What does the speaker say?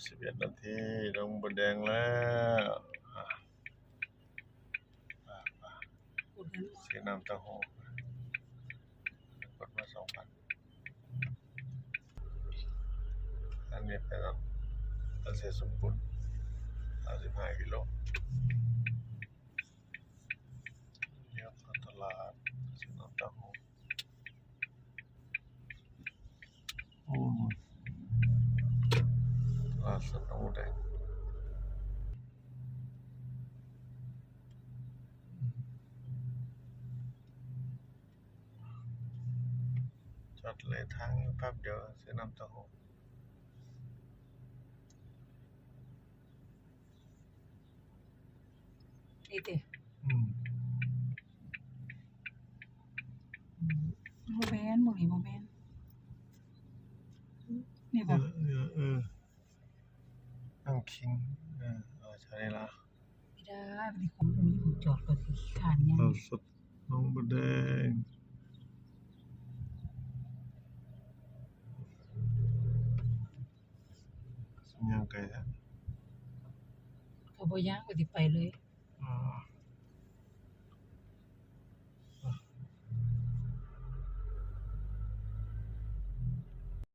ສິບເອັດນາທີ ໜອງບົວແດງແລ້ວ. ອ່າ ອ່າ ອ່າ ຊື້ນ້ຳເຕົ້າຫູ້ ກົດມາສອງພັນ. ອັນນີ້ໄປນຳ ໄປເຊສົມບູນ ສາມສິບຫ້າກິໂລ ລ້ຽວເຂົ້າຕະຫຼາດ ຊື້ນ້ຳເຕົ້າຫູ້. ໂອ້ ຕະຫຼາດສົດໜອງບົວແດງ ຈອດເລຍທາງແປັບດຽວ ຊື້ນ້ຳເຕົ້າຫູ້. ນີ້ຕິ? ອືມ ບໍ່ແມ່ນ ໝ່ອງນີ້ບໍ່ແມ່ນ ນີ້ບໍ່? ເອີ ເອີ ເອີ ນ້ຳຄິງ ເອີ ເອົາໃສ່ລະ ບໍ່ໄດ້ ມັນຊິຄົນ ໂອ້ຍ ຈອດກໍຂີ້ຄ້ານຫຍັງ ຕະຫຼາດສົດໜອງບົວແດງ ຍ່າງໄກແທ້ ກໍບໍ່ຍ່າງ ກໍຊິໄປເລີຍ.